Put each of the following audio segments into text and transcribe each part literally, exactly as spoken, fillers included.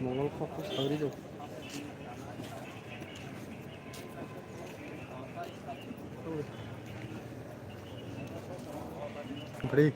Mongol kok kok sauri do. Break.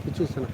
Kichu hoise na.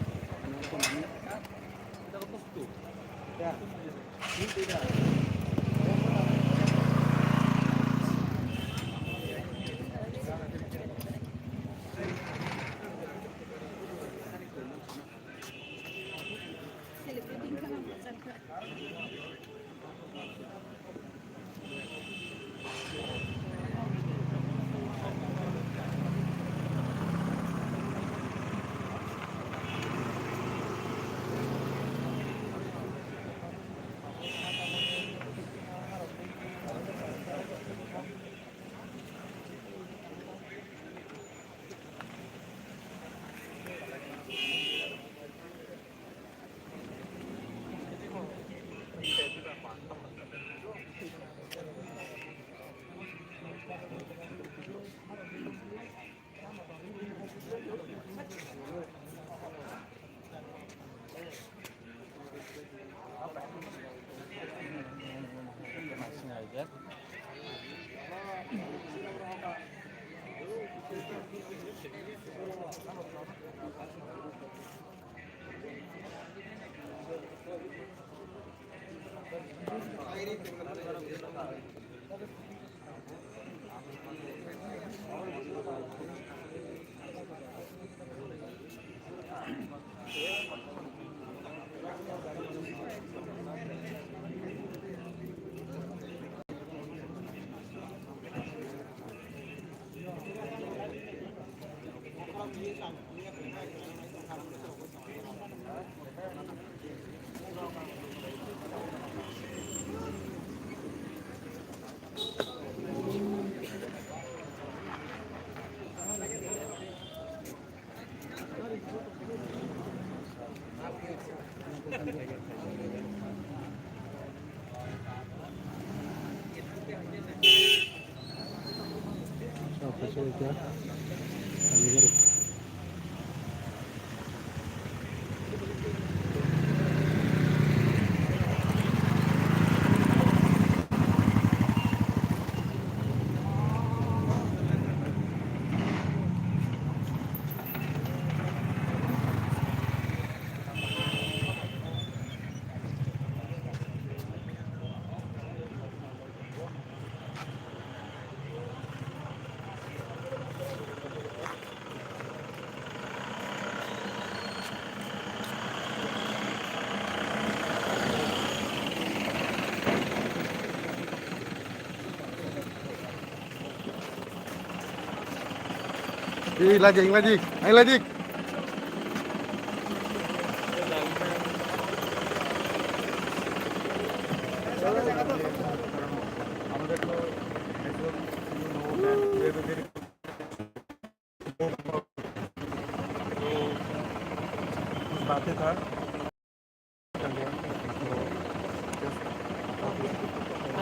Ei, lajik, lajik, ai, lajik.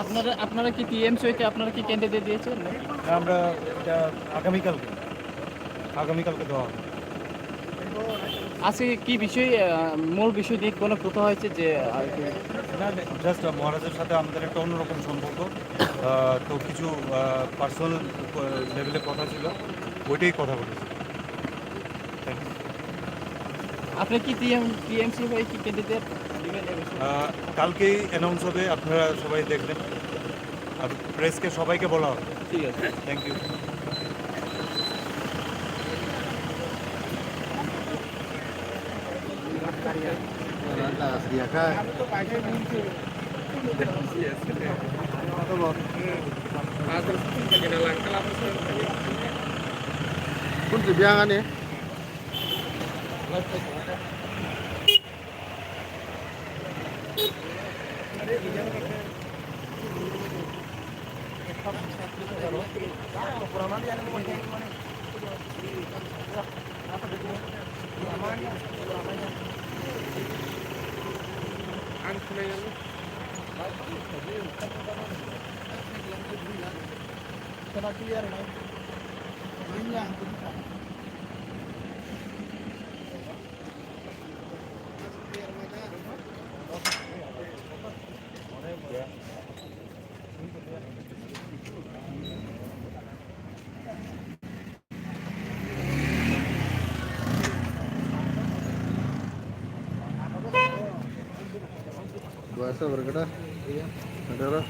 আপনারা, আপনারা কি টিএমসি হইতে আপনারা কি ক্যান্ডিডেট দিয়েছেন নাকি? আমরা এটা আগামীকালকে, আগামীকালকে দেওয়া হবে। আজকে কি বিষয়ে, আহ, মূল বিষয় নিয়ে কোনো কথা হয়েছে যে, আহ, না, না, just, আহ, মহারাজের সাথে আমাদের একটা অন্যরকম সম্পর্ক। আহ, তো কিছু, আহ, পার্সোনাল, আহ, লেভেলে কথা ছিল, ওইটাই কথা বলেছি। Thank you। আপনি কি টিএম, টিএমসি হয়ে কি ক্যান্ডিডেট দিবেন এ বিষয়ে? আহ, কালকেই অ্যানাউন্স হবে, আপনারা সবাই দেখবেন। আর প্রেসকে সবাইকে বলা হবে। ঠিক আছে। Thank you। Kun tu biang ani? Bahasa berkata, saudara.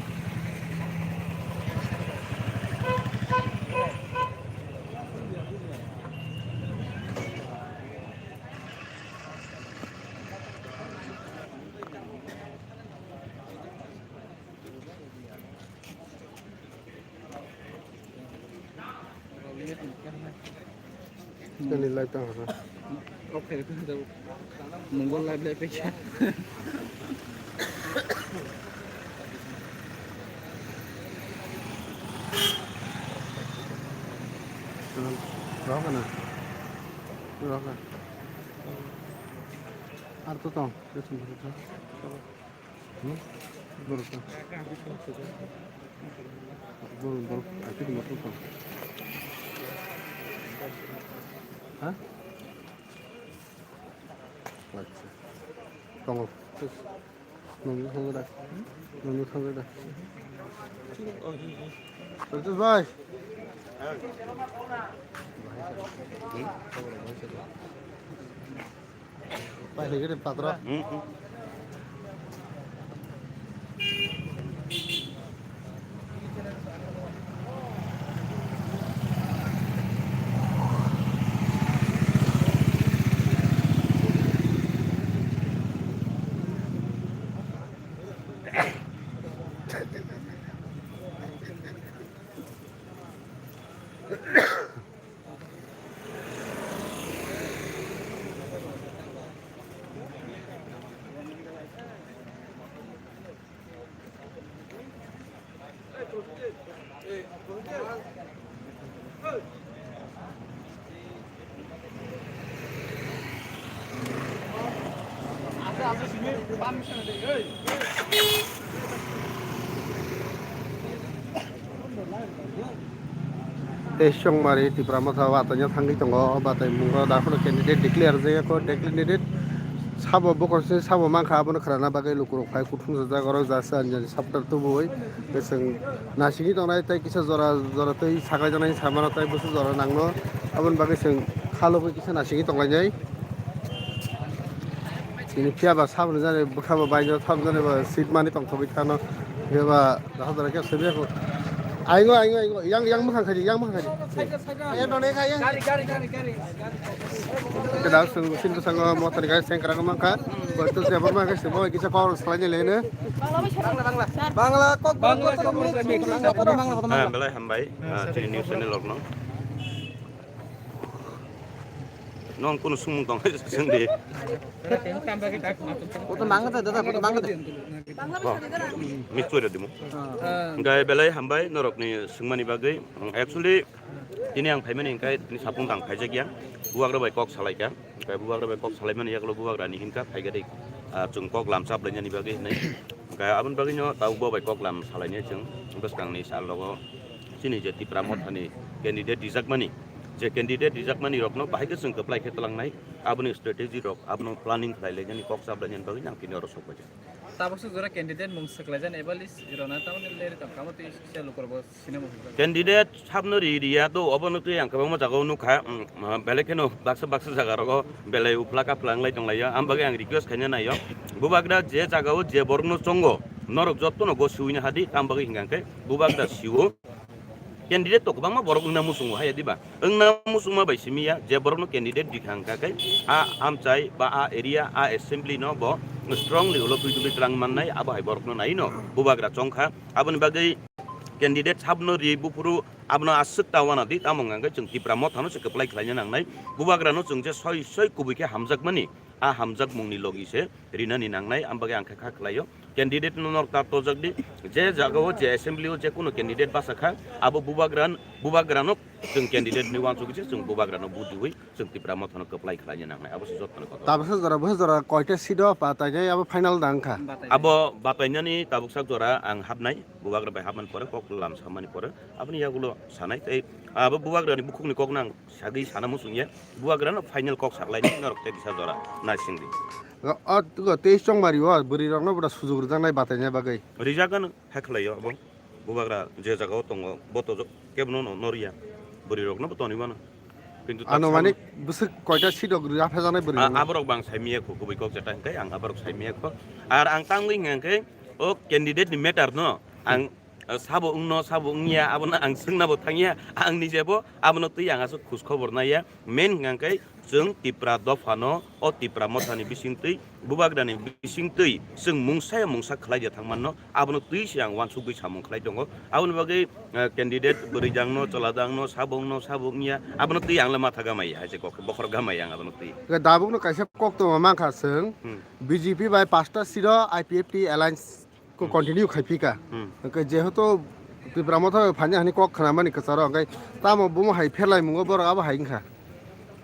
Kani light tang hana. Mongol light light paikha. Rohana. Rohana. Ar to tong. Hmm? Borok tong. Borok, borok, akhir motor tong. Ha? Acha. Tongo. Nungni thangwi da. Nungni thangwi da. Santosh bhai. Pai lagi deh, patro. Tei Chongmari Tipra Motha o athaino thangwi tongo, o batai mungo daphuru candidate declare wngya kho, declare candidate sabo bokol se sabo mankha, abono khwnana bagwi lukurok phai kuthumsajak, oro jasa anjani supporter tubuwi. Tei chwng naisingwi tongnai, tei kisa jora jora tei saklaijaknai samano, tei bwswk jora nangno, aboni bagwi chwng khalogwi kisa naisingwi tonglainai. Chini phiya ba saboni jani bwkha bo baino saboni jani ba seat mani tongthogwi thano. Phiya ba jahajora khe swiwi kho. Aingo, aingo, aingo. Yang, yang mwkhang khaidi, yang mwkhang khaidi. Yang done kha, yang. Gari, gari, gari, gari. Khe da chwng chini bwskango mothani gari sengkrak mankha. Boitu se borma khe se bo kisa kok salaini lehne. Bangla, kok Bangla, kok Bangla. Bangla, Bangla. Belai hambai. Ah, chini news channel rokno. Nong kunu sumung tong sing di. Koto mangla da, dada, koto mangla da. Mix kore dimu. Hingke belai hambai norokni swngmani bagwi. Actually, tini ang phaimani hingke tini sapung tang phaijakya. Bubagra bai kok salaikha. Hingke bubagra bai kok salaimani yagulo bubagrani hinka phaikha de. Ah, chwng kok lamchap lainani bagwi hinwi. Hingke aboni bagwino tabuk bo bai kok lam salainai chwng bwskangni sal rogo. Chini je Tipra Mothani candidate rijakmani, je candidate rijakmani rokno bahai khe chwng kwplai khe twlangnai, aboni strategy rok, abono planning khlai lainani, kok chap lainani bagwi ang tini oro sok paijak. Tabuksa jora candidate mung swklaijani eba list rwna tamoni leri tong kamo tei kisa lukurokbo sinamo hwnjak. Candidate sabno ri riya do, obono twi ang kwbangma jagao nukha, um, belai kheno baksa baksa jaga rogo belai uphla kaphla wnglai tonglaio, ambagwi ang request khaina naio, bubagra je jagao je borokno chongo, norok jottono go siwina hadi, tambagwi hingkha khe bubagra siwo. Candidate to kwbangma borok wngna muchungo, haya diba? Wngna muchungma bai simi ya, je borokno candidate rikha hwnka khe, a amchai ba a area, a assembly no bo strongly ulo twi twi twlang mannai, abo hai borokno nai no bubagra chongkha. Aboni bagwi candidate sabno ri buphuru abono aswk ta wana di, tamo hwnka khe chwng Tipra Mothano se kwplai khlaina nangnai. Bubagrano chwng je soi soi kubui khe hamjakmani, a hamjakmungni logi se rinani nangnai, ambagwi ang khe kha khlaio. Candidate no norok ta tojak di, je jagao je assembly o je kuno candidate basa kha, abo bubagran, bubagrano chwng candidate ni uansugwi se chwng bubagrano vote diwi chwng Tipra Mothano kwplai khlaina nangnai, abo se jottoni kotor. Tabuksa jora, bwsa jora koita seat o batainai abo final da wngkha? Abo batainani tabuksa jora ang hapnai, bubagra bai hapmani pore kok lam samani pore aboni yagulo sanai tei abo bubagrani bukhukni kokno ang sagwi sana muchungya, bubagrano final kok saklaini norok tei kisa jora naisingdi. O, o, tei chongmari o bwrwi rokno bwra sujuk rwjaknai bataina bagwi. Rijak ano hakhlaio abo. Bubagra je jagao tongo, bo tojok kebono no norya. Bwrwi rokno bo tonwi mano. Kintu tak anumanik sam- bwswk koita seat rok rwya phejaknai bwrwi a-, rokno? Aborok bang saimiya kho, kubui kok jeta hwnkhe ang aborok saimiya kho. Ar ang tangwi hwnkhe o candidate ni matter no ang, hmm, ah, sabo wngno, sabo wngya, abono ang swngna bo thangya, ang nije bo abono twi ang aswk khus khobor naiya. Main hwnkha khe chwng Tipra dophano, o Tipra Mothani bisingtwi, bubagrani bisingtwi chwng mungsa ya mungsa khlai ya thang manno, abono twi se ang uansugwi samung khlai tongo. Aboni bagwi, eh, candidate bwrwi dangno, chwla dangno, sabo wngno, sabo wngya, abono twi ang le matha gamaiya, hai se kok bokhorok gamaiya ang abono twi. Hwnkhe dabukno kaisa kok tongma mankha chwng, hmm, B J P bai pasta seat o I P F T alliance ko continue khai phi kha. Hmm. Hwnkhe jehetu Tipra Motha bai phaina hani kok khna mani kwcharo, hwnkhe tamo bomo hai pherlai mungo borok abo hai wngkha.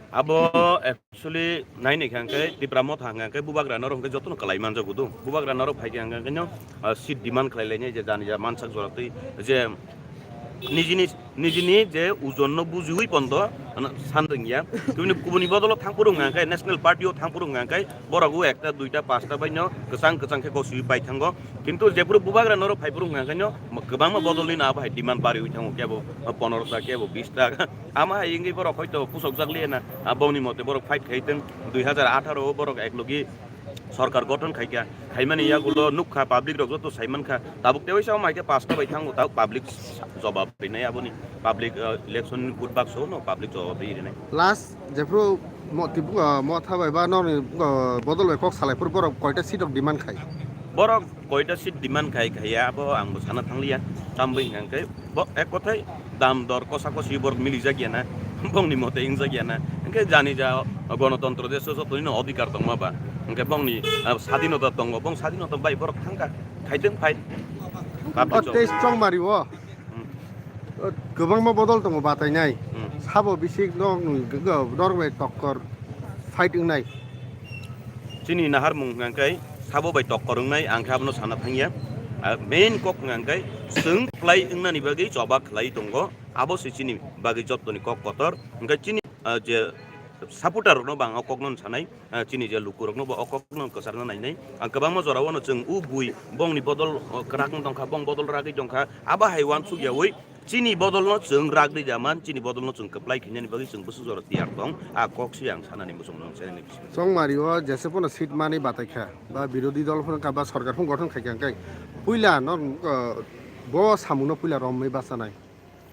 Abo actually nai nai kha hwnkhe Tipra Motha hwnkhe bubagra norok hwnkhe jotono kwlai manjago do. Bubagra norok phai kha hwnkhe no, ah, seat demand khlai lainai je jani ja mansak jora twi je nijini, nijini je ujonno bujiwi pondo, ano, san rwngya. Kubuni, kubuni bodolo thangphuru hwnkha khe, National Party o thangphuru hwnkha khe, borok o ekta, duita, pasta bai no kwchang kwchang khe gosiwi pai thango. Kintu jephuru bubagra norok phaiphuru hwnkha khe no, kwbangma bodolni no abo hai demand bariwi thango, kebo pondro ta, kebo bis ta. Ama hai wngwi borok hoito pusokjak liya na, ah, bongni mote borok fight khai tong, dui hajar atharo o borok eklogi sorkar gothon khaikha, khaimani yagulo nukha, public rok joto saimankha, tabuk tei waisa wngkha pasta bai thango, tabuk public jobab rinai aboni, public, uh, election ni vote bakso no public jobab ri rinai. Last jephru mo-, tip-, uh, Motha bai ba nokni, uh, bodol bai kok salai phuru borok koita seat rok demand khai? Borok koita seat demand khai khaiya abo ang bo sana thangliya, tambo hwnkha khe bo ek kothai dam dor kosa kosi borok milijak ya na, bongni mote wngjak ya na. Hwnkhe jani ja gonotontro desh o jotoni no odhikar tongma ba, hwnkhe bongni, ah, sadinota tongo, bong sadinota bai borok thangkha, khaitwng phai. O tei chongmari o, hmm, o kwbangma bodol tongo batainai. Hmm. Sabo bisik nok, nok bai tokkor fight wngnai. Chini naharmung hwnkha khe sabo bai tokkor wngnai, ang khe abono sana thangya. Ah, main kok hwnkha khe chwng kwplai wngnani bagwi choba khlai tongo, abo se chini bagwi jottoni kok kotor. Hwnkhe chini, ah, je supporter rokno bo ang o kokno sanai, ah, chini je lukurokno bo o kokno kwcharna nainai. Ang kwbangma jorao no chwng o bui bongni bodol, oh, kwrak wng tongkha, bong bodol ragwi tongkha, abo hai uansuk yaui. Chini bodolno chwng rak rwjaman, chini bodolno chwng kwplai khainani bagwi chwng bwswk jora tiyar tong, a kok se ang sanani muchung nung channel ni bisingo. Chongmari o jesa phano seat manwi batai kha, ba birodhi dol phano kha, ba sorkar phano gothon khai kha, hwnkhe puila no, uh, bo samungno puila romwi bachanai.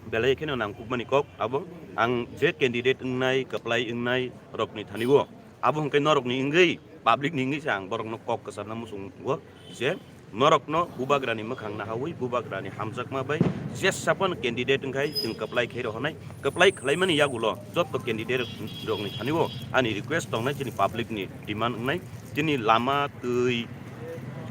Belai kheno nangkukmani kok abo, ang je candidate wngnai, kwplai wngnai rokni thani o, abo hwnkhe norokni wngwi, public ni wngwi se ang borokno kok kwcharna muchungo je norokno bubagrani mwkhang nahaui bubagrani hamjakma bai jesa phano candidate wngkhai chwng kwplai khai rohornai. Kwplai khlaimani yagulo jotto candidate rokni thani o ani request tongnai, chini public ni demand wngnai, chini lama, twi,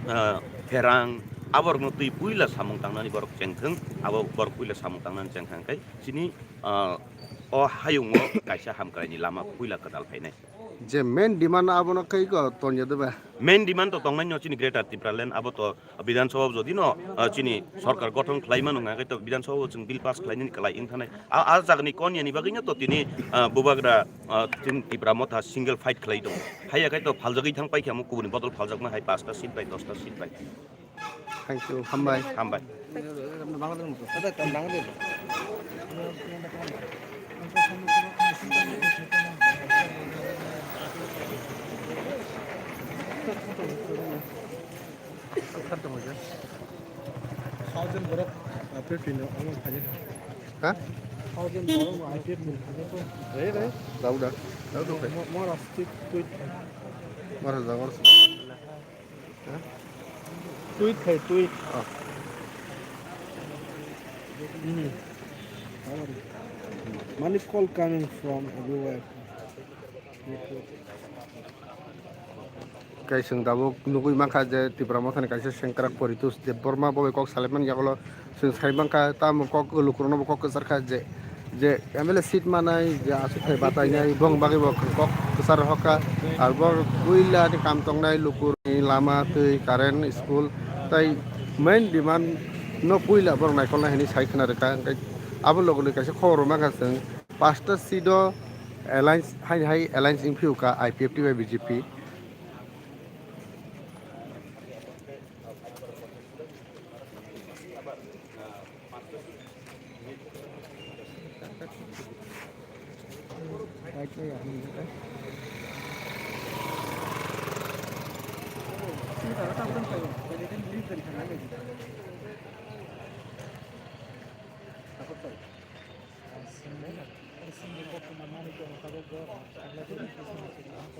ah, pherang, aborokno twi puila samung tangnani borok chengthwng, abo borok puila samung tangnani chengkha hwnkhe chini, ah, o hayungo kaisa hamkraini lama puila kwtal phainai. Je main demand abono khe ko tonjak de ba? Main demand to tongnai no chini Greater Tipraland, abo to Bidhan Sabha jodi no, ah, chini sorkar gothon khlai mano hwnga khe to Bidhan Sabha o chwng bill pass khlai nani kwlai wng thanai. A, a jagani kon yani bagwi no to tini, ah, bubagra, ah, chini Tipra Motha single fight khlai tongo. Haiya khe to phaljagwi thang pai khe amo kubuni bodol phaljakma hai pasta seat bai, dosta seat bai. Thank you. Hambai. Hambai. Thousand borok, uh, fifteen no, omo khaje. Ha? Thousand borok, uh, fifteen khaje ko. Re, re. Dauda. Dauda. Mo-, mora stick, tweet. Mora jawar. Ha? Tweet khai, tweet. Ah. Hmm. Many call coming from everywhere. Kaising tabuk nugui mankha je Tipra Mothani kaisa sengkrak Poritos Debbarma bo bai kok salaimani yagulo. Chwng sai mankha, tamo kok lukurokno bo kok kwchar kha je, je M L A seat manai, je aswk thai batai nai, bong bagwi bo kok kwchar rw kha. Ar bo puila ni kam tongnai lukurokni lama, twi, current, school, tai main demand no puila borok naikolnai hinwi sai khna rwkha. Hwnkhe abo logi logi kaisa khobor rwma kha chwng, pasta seat o alliance, hai hai alliance wng phiyokha I P F T bai B J P.